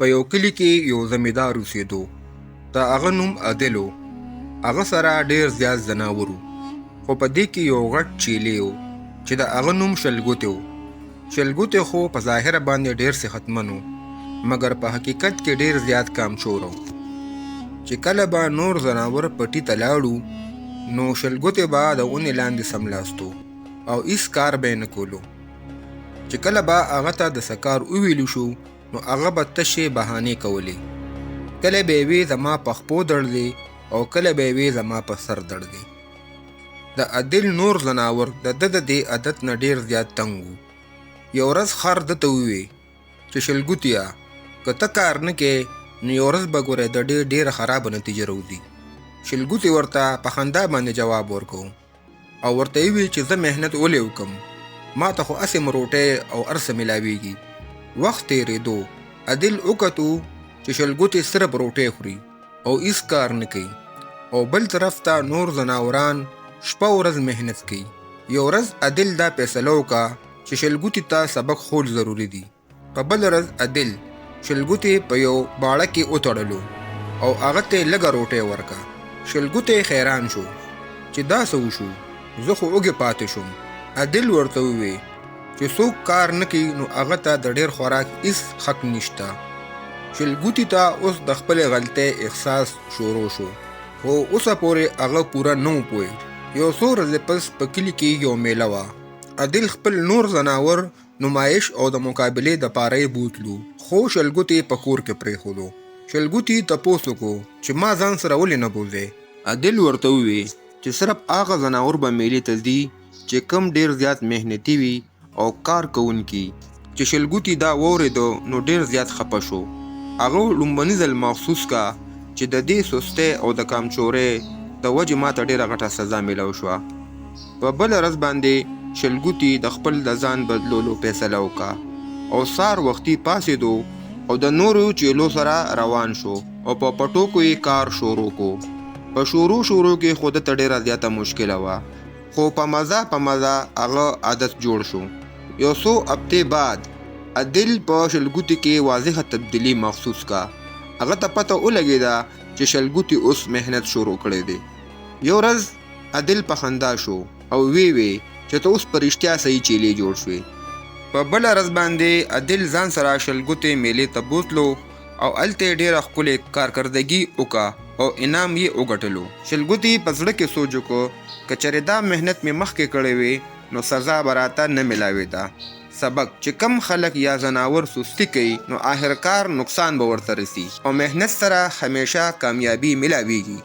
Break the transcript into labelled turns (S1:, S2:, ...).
S1: په یو کلي کې یو زمیدار اوسېدو. د هغه نوم عادل و. هغه سره ډېر زیات ځناور وو، خو په دې کې یو غټ چیلی و چې د هغه نوم شلګوتی و. شلګوتی خو په ظاهره باندې ډېر صحتمن و، مګر په حقیقت کې ډېر زیات کامچوره و. چې کله به نور ځناور پټي ته لاړو نو شلګوتی به د ونې لاندې څملاستو او هیڅ کار به یې نه کولو. چې کله به هغه ته د څه کار وویل شو نو هغه به تشې بهانې کولې. کله به یې وې زما په خپو دړ دی او کله به یې وې زما په سر دړ دی. د عادل نور ځناور د ده د دې عادت نه ډېر زیات تنګ وو. یو ورځ خر ده ته ووې چې شلګوتیه که ته کار نه کې نو یو ورځ به ګورې د ډېر ډېره خرابه نتیجه راوځي. شلګوتي ورته په خندا باندې جواب ورکو او ورته یې وی چې زه محنت ولې وکم، ما ته خو هسې هم روټۍ او هر څه ملاویږي. وخت تېرېدو، عادل وکتو چې شلګوتې صرف روټۍ خوري او هیڅ کار نه کوي او بل طرف ته نور ځناوران شپه ورځ محنت کوي. یو ورځ عادل دا فیصله وکړه چې شلګوتي ته سبق ښول ضروري دي. په بله ورځ عادل شلګوتی په یو باړه کې وتړلو او هغه ته یې لږه روټۍ ورکړه. شلګوتی حیران شو چې دا څه وشو، زه خو وږی پاتې شوم. عادل ورته ووی چې څوک کار نه کوي نو هغه ته د ډېر خوراک هیڅ حق نشته. شلګوتي ته اوس د خپلې غلطۍ احساس شروع شو، خو اوسه پورې هغه پوره نه و پوه. یو څو ورځې پس په کلي کې یو میله وه. عادل خپل نور ځناور نمایش او د مقابلې د پاره یې بوتلو، خو شلګوتې یې په کور کې پرېښودو. شلګوتي تپوس وکړو چې ما ځان سره ولې نه بوځې؟ عادل ورته ووې چې صرف هغه ځناور به میلې ته ځي چې کوم ډېر زیات محنتي وي او کار کوونکي. چې شلګوتي دا واورېده نو ډېر زیات خپه شو. هغه ړومبني ځل محسوس کا چې د دې سستۍ او د کامچورۍ د وجې ماته ډېره غټه سزا میلاو شوه. په بله ورځ باندې شلګوتي د خپل د ځان بدلولو فیصله وکړه او سهار وختي پاڅېدو او د نورو چیلو سره روان شو او په پټوکو یې کار شروع کو. په شروع شروع کې خو ده ته ډېره زیاته مشکله وه خو په مزه په مزه هغه عادت جوړ شو. یو څو هفتې بعد عادل په شلګوتي کې واضحه تبدیلي محسوس کړه. هغه ته پته ولګېده چې شلګوتي اوس محنت شروع کړی دی. یو ورځ عادل په خندا شو او ویې وی چې ته اوس په رښتیا صحیح چیلې جوړ شوې. په بله ورځ باندې عادل ځان سره شلګوتې میلې ته بوتلو او هلته یې ډیره ښکلې کارکردګي وکړه او انعام یې وګټلو. شلګوتي په زړه کې سوچ وکړ که چېرې دا محنت مې مخکې کړی وی نو سزا به راته نه ملاویده. سبق، چې کوم خلک یا ځناور سستي کوي نو اخرکار نقصان به ورته رسي او محنت سره همیشه کامیابي ملاویږي.